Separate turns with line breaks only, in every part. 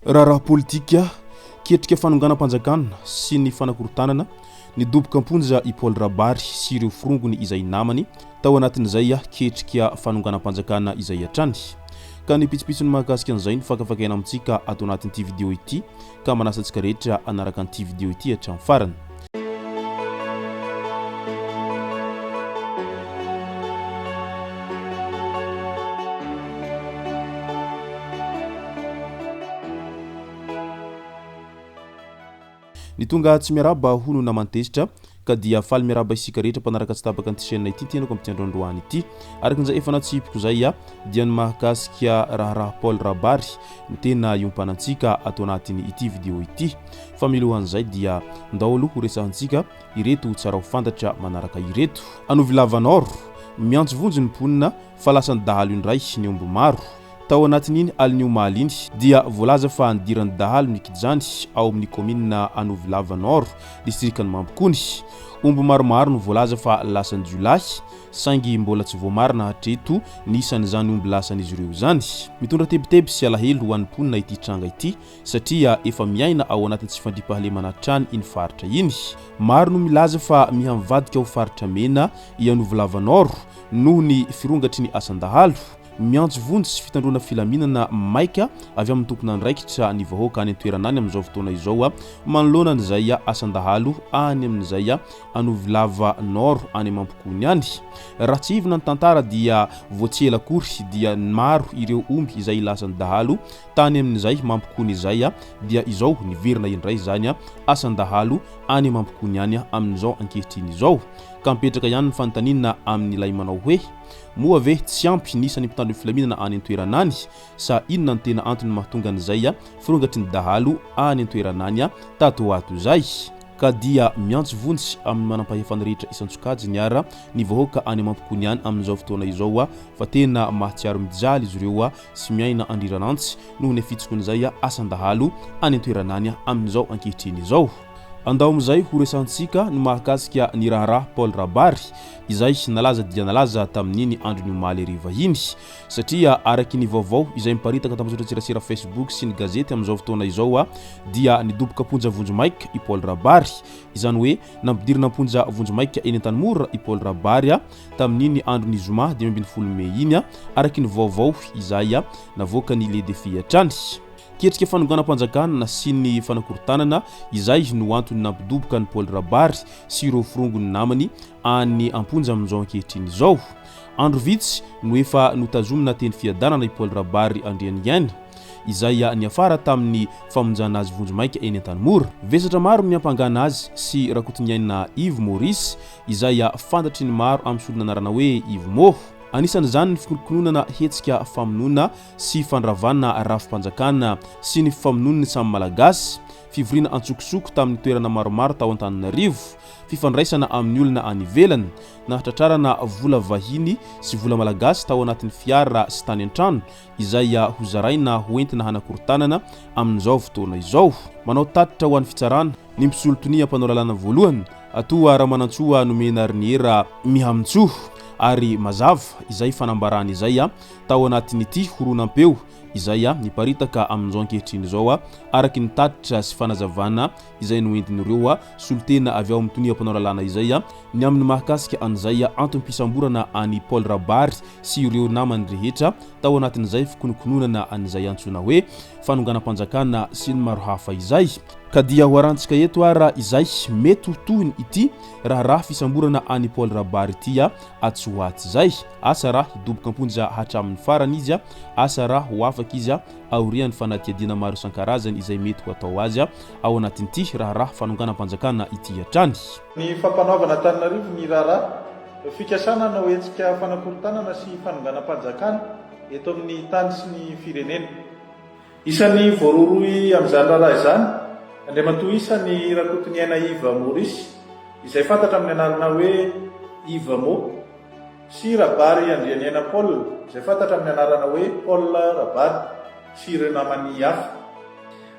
Raharaha politika, ketrika fanonganam-panjakana sy ny fanakorontanana, nidoboka am-ponja i Paul Rabary sy ireo forongony izay namany tao anatin'izay ketrika fanonganam-panjakana izay hatrany. Ka ny pitsopitsony mahakasika an'izay no fakafakaina amintsika ato anatin'ity video ity ka manasa antsika rehetra hanaraka an'ity video ity hatramin'ny farany. Ny tonga tsy miarahaba hono naman-tezitra ka dia faly miarahaba isika rehetra mpanaraka tsy tapaka an'ity chaîne ity tenako amin'ity andro androany ity. Araka izay efa natsipiko izay dia ny mahakasika raharaha Paul Rabary no tena iompanantsika ato anatin'ny ity vidéo ity. Fa milohan'izay dia ndao aloha ho resahantsika ireto tsara ho fantatra manaraka ireto. Anovilava Nord, miantso vonjy ny mponina fa lasan'ny dahalo indray ny omby maro. Tao anatin'iny alin'ny omaly iny dia voalaza fa nidiran'ny dahalo ny kijany ao amin'ny kaominina Anovilava Nord, distrikan'i Mampikony. Omby maromaro no voalaza fa lasan'ny jiolahy, saingy mbola tsy voamarina hatreto ny isan'izany omby lasan'izy ireo izany. Mitondra tebiteby sy alahelo ho an'ny mponina ity tranga ity satria efa miaina ao anatin'ny tsy fandriampahalemana hatrany iny faritra iny. Maro no milaza fa miha-mivadika ho faritra mena i Anovilava Nord noho ny firongatry ny asan-dahalo. Miantso vonjy sy fitandroana filaminana maika avy amin'ny tompon'andraikitra ny vahoaka any an-toerana any amin'izao fotoana izao manoloana an'izay asan-dahalo any amin'izay Anovilava Nord any Mampikony any. Raha tsiahivina ny tantara dia vao tsy ela akory dia maro ireo omby izay lasan'ny dahalo tany amin'izay Mampikony izay dia izao niverina indray izany asan-dahalo any Mampikony any amin'izao ankehitriny izao. Ka mipetraka ihany ny fanontaniana amin'ilay manao hoe, Moa ve tsy ampy ny isan'ny mpitandro ny filaminana any an-toerana any sa inona no tena antony mahatonga an'izay firongatry ny dahalo any an-toerana any tato ho ato izay? Ka dia miantso vonjy amin'ny manampahefana rehetra isan-tsokajiny ara ny vahoaka any Mampikony any amin'izao fotoana izao fa tena mahatsiaro mijaly izy ireo sy miaina andriran'antsy noho ny afitsokon'izay asan-dahalo any an-toerana any amin'izao ankehitriny izao. Andao amin'izay ho resahantsika ny mahakasika ny raharaha Paul Rabary izay nalaza dia nalaza tamin'iny andron'ny omaly hariva iny satria araky ny vaovao izay miparitaka tambazotran-tserasera Facebook sy ny gazety amin'izao fotoana izao dia nidoboka am-ponja vonjimaika i Paul Rabary izany hoe nampidirina am-ponja vonjimaika eny Antanimora i Paul Rabary tamin'iny andron'ny zoma 15 mey iny araky ny vaovao izay navoakan'ny Le Défi hatrany. Ketrika fanonganam-panjakana sy ny fanakorontanana izay no antony nampidoboka an'i Paul Rabary sy ireo forongony namany any am-ponja amin'izao ankehitriny izao. Andro vitsy no efa notazomina teny Fiadanana i Paul Rabary Andrianiaina, izay niafara tamin'ny famonjana azy vonjimaika eny Antanimora. Vesatra maro no niampangana azy sy Rakotoniaina Yves Maurice, izay fantatry ny maro amin'ny solon'anarana hoe Yves Mo. Anisan'izany ny fikononkononana hetsika famonoana sy fandravana rafi-panjakana sy ny famonoan'ny samy Malagasy, fivoriana antsokosoko tamin'ny toerana maromaro tao Antananarivo, fifandraisana amin'ny olona any ivelany, nahatratrarana vola vahiny sy vola malagasy tao anatin'ny fiara sy tany an-trano izay hozaraina hoentina hanakorontanana amin'izao fotoana izao. Manao tatitra ho an'ny fitsarana ny mpisolo tonia mpanao lalàna voalohany, atoa Ramanantsoa Nomenariniera Mihamintsoa, ary mazava izay fanambarany izay tao anatin'ity horonam-peo izay niparitaka amin'izao ankehitriny izao, araka ny tatitra sy fanazavana izay noentin'ireo solontena avy ao amin'ny tonia mpanao lalàna izay, ny amin'ny mahakasika an'izay antom-pisamborana an'i Paul Rabary sy ireo namany rehetra tao anatin'izay fikonokononana an'izay antsoina hoe fanonganam-panjakana sy ny maro hafa izay. Ka dia ho arantsika eto ara izay mety ho tohiny ity raharaha fisamborana an'i Paul Rabary ity atsy ho atsy izay. Asa raha hidoboka am-ponja hatramin'ny farany izy, asa raha ho afaka izy aorian'ny fanadihadiana maro isan-karazany izay mety ho atao azy ao anatin'ity raharaha fanonganam-panjakana ity hatrany.
Ny Fampanoavana Antananarivo ny raharaha fikasana hanao hetsika fanakorontanana sy fanonganam-panjakana eto amin'ny tany sy ny firenena. Isan'ny voarohirohy amin'izany raharaha izany, Andriamatoa isany Rakotoniaina Yves Maurice, izay fantatra amin'ny anarana hoe Yves Mo, sy Rabary Andrianiaina Paul, izay fantatra amin'ny anarana hoe Paul Rabary, sy ireo namany hafa.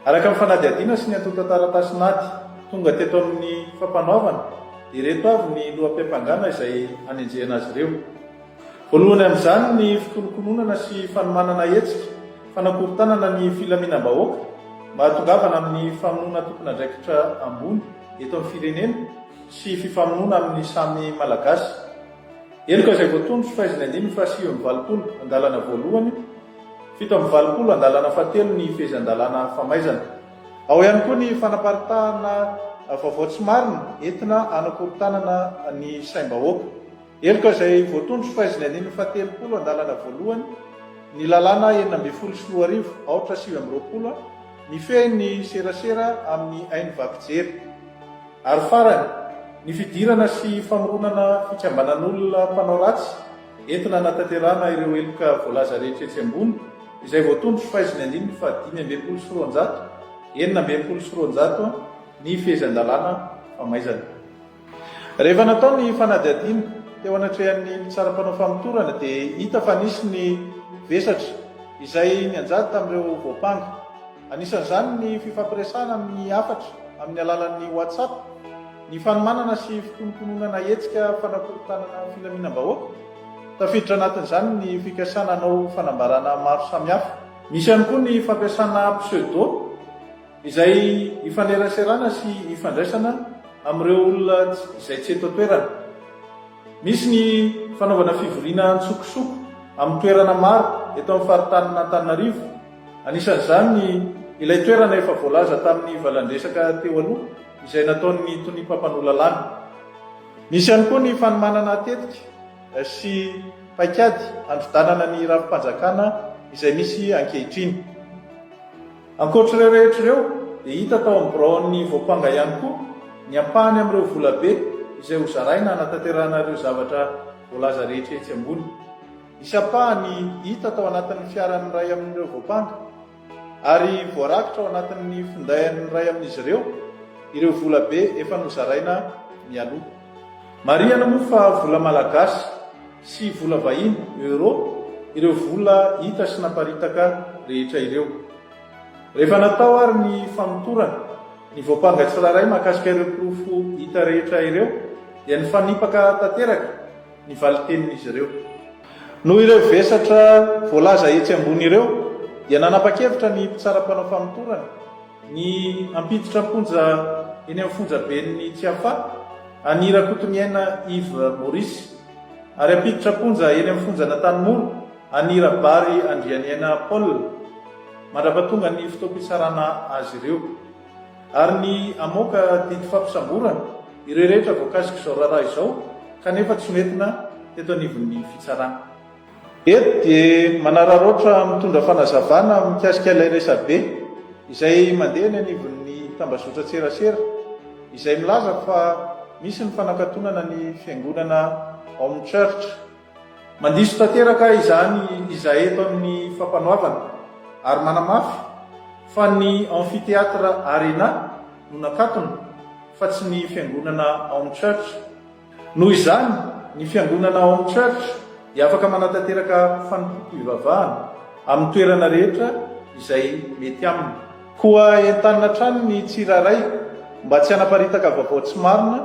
Araka ny fanadihadiana sy ny antontan-taratasin'ady tonga teto amin'ny fampanoavana, dia ireto avy ny loham-piampangana izay anenjehana azy ireo. Voalohany amin'izany ny fikonokononana sy fanomanana hetsika fanakorontanana ny filaminam-bahoaka. mba hahatongavana amin'ny famonoana tompon'andraikitra ambony eto amin'ny firenena sy fifamonoana amin'ny samy Malagasy. Heloka izay voatondro faiziny andininy faha 89 andalana voalohany, 87 andalana fahatelo ny fehezan-dalàna famaizana. Ao ihany koa ny fanaparitahana vaovao tsy marina entina hanakorontanana ny saim-bahoaka. Heloka izay voatondro faiziny andininy faha 30 andalana voalohany ny lalàna 2016 aotra 29 mifehy ny serasera amin'ny haino vaky jery. Ary farany, ny fidirana sy famoronana fikambanan'olona mpanao ratsy entina hanatanterahana ireo heloka voalaza rehetra etsy ambony izay voatondro faiziny andininy faha 265, 266 ny fehezan-dalàna famaizana. Rehefa natao ny fanadihadiana teo anatrehan'ny mpitsara mpanao famotorana dia hita fa nisy ny vesatra izay nianjady tamin'ireo voampanga. Anisan'izany ny fifampiresahana amin'ny hafatra amin'ny alalan'ny WhatsApp, ny fanomanana sy fikononkononana hetsika fanakorontanana filaminam-bahoaka. Tafiditra anatin'izany ny fikasana hanao fanambarana maro samihafa. Misy ihany koa ny fampiasana pseudo izay ifaneraserana sy ifandraisana amin'ireo olona izay tsy eto an-toerana. Misy ny fanaovana fivoriana antsokosoko amin'ny toerana maro eto amin'ny faritanin'Antananarivo, anisan'izany ilay toerana efa voalaza tamin'ny valan-dresaka teo aloha izay nataon'ny tonia mpampanoa lalàna. Misy ihany koa ny fanomanana tetika sy paikady handrodanana ny rafi-panjakana izay misy ankehitriny. Ankoatr'ireo rehetra ireo dia hita tao amin'ny biraon'ny voampanga ihany koa ny ampahany amin'ireo volabe izay hozaraina hanatanterahana ireo zavatra voalaza rehetra etsy ambony. Nisy ampahany hita tao anatin'ny fiaran'ny iray amin'ireo voampanga ary voarakitra ao anatin'ny findain'ny iray amin'izy ireo ireo volabe efa nozaraina mialoha. Marihana moa fa vola malagasy sy vola vahiny, euro, ireo vola hita sy naparitaka rehetra ireo. Rehefa natao ary ny famotorana ny voampanga tsirairay mahakasika ireo porofo hita rehetra ireo dia nifanipaka tanteraka ny valin-tenin'izy ireo. Noho ireo vesatra voalaza etsy ambony ireo dia nanapa-kevitra ny mpitsara mpanao famotorana Ny hampiditra am-ponja eny amin'ny fonjaben'ny Tsiafahy an'i Rakotoniaina Yves Maurice ary hampiditra am-ponja eny amin'ny fonjan'Antanimora an'i Rabary Andrianiaina Paul mandrapatonga ny fotoam-pitsarana azy ireo ary ny hamoaka didy fampisamborana ireo rehetra voakasik'izao raharaha izao kanefa tsy noentina teto anivon'ny fitsarana. Eto dia manararaotra mitondra fanazavana mikasika ilay resabe izay mandeha eny anivon'ny tambazotran-tserasera izay milaza fa misy ny fanakatonana ny fiangonana Home Church. Mandiso tanteraka izany izahay eto amin'ny fampanoavana ary manamafy fa ny Amphithéâtre Arena no nakatona fa tsy ny fiangonana Home Church. Noho izany, ny fiangonana ao amin'ny Church dia afaka manatanteraka fanompoam-pivavahana amin'ny toerana rehetra izay mety aminy. Koa entanina hatrany ny tsirairay mba tsy hanaparitaka vaovao tsy marina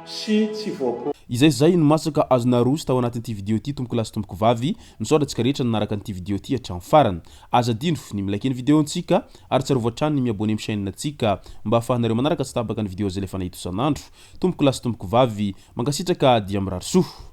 sy tsy voaporofo.
Izay izay no masaka azo naroso tao anatin'ity video ity tompoko lahy sy tompoko vavy, misaotra antsika rehetra nanaraka an'ity video ity hatramin'ny farany. Aza adino ny mi-like ny video ntsika ary tsarovy hatrany ny mi-abonner amin'ny chaîne ntsika mba ahafahanareo manaraka tsy tapaka ny video izay alefanay eto isan'andro. Tompoko lahy sy tompoko vavy, mankasitraka dia mirary soa.